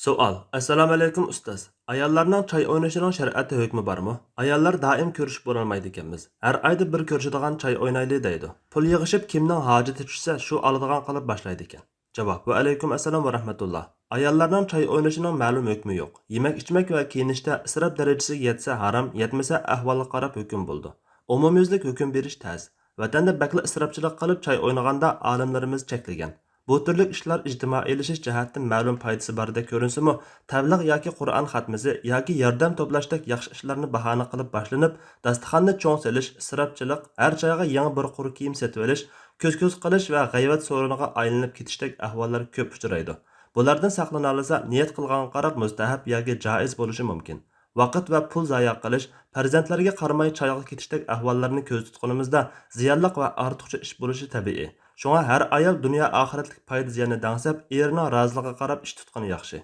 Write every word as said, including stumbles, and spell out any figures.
سوئال. ئەسسالامۇئەلەيكۇم ئۇستاز. ئاياللارنىڭ چاي ئوينىشىنىڭ شەرئەتتە ھۆكمى بارمۇ؟ ئاياللار دائىم كۆرۈشۈپ بولالمايدىكەنمىز. ھەر ئايدا بىر كۆرۈشىدىغان چاي ئوينايلى دەيدۇ. پۇل يىغىشىپ كىمنىڭ ھاجىتى چۈشسە شۇ ئالىدىغان قىلىپ باشلايدىكەن. جاۋاب. ۋەئەلەيكۇم ئەسسالام ۋە رەھمەتۇللا. ئاياللارنىڭ چاي ئوينىشىنىڭ مەلۇم ھۆكمى يوق. يېمەك ئىچمەك ۋە كىيىنىشتە ئىسراپ دەرىجىسىگە يەتسە ھارام، يەتمىسە ئەھۋالغا قاراپ ھۆكۈم بولىدۇ. ئومۇميۈزلۈك ھۆكۈم بېرىش تەس. ۋەتەندە بەكلا ئىسراپچىلىق قىلىپ چاي ئوينىغاندا ئالىملىرىمىز چەكلىگەن. بۇ تۈرلۈك ئىشلار ئىجتىمائىيلىشىش جەھەتتىن مەلۇم پايدىسى باردەك كۆرۈنسىمۇ، تەبلىغ ياكى قۇرئان خاتمىسى ياكى ياردەم توپلاشتەك ياخشى ئىشلارنى باھانە قىلىپ باشلىنىپ، داستىخاننى چوڭ سېلىش، ئىسراپچىلىق، ھەر چايغا يېڭى بىر قۇر كىيىم سېتىۋېلىش، كۆز-كۆز قىلىش ۋە غەيۋەت سورۇنىغا ئايلىنىپ كېتىشتەك ئەھۋاللار كۆپ ئۇچرايدۇ. بۇلاردىن ساقلىنالىسا، نىيەت قىلغانغا قاراپ مۇستەھەب ياكى جائىز بولۇشى مۇمكىن. ۋاقىت ۋە پۇل زايە قىلىش، پەرزەنتلەرگە قارىماي چايغا كېتىشتەك ئەھۋاللارنى كۆزدە تۇتقىنىمىزدا، زىيانلىق ۋە ئارتۇقچە ئىش بولۇشى تەبىئىي. شۇڭا ھەر ئايال دۇنيا ئاخىرەتلىك پايدا زىياننى دەڭسەپ، ئېرىنىڭ رازىلىقىغا قاراپ ئىش تۇتقىنى ياخشى.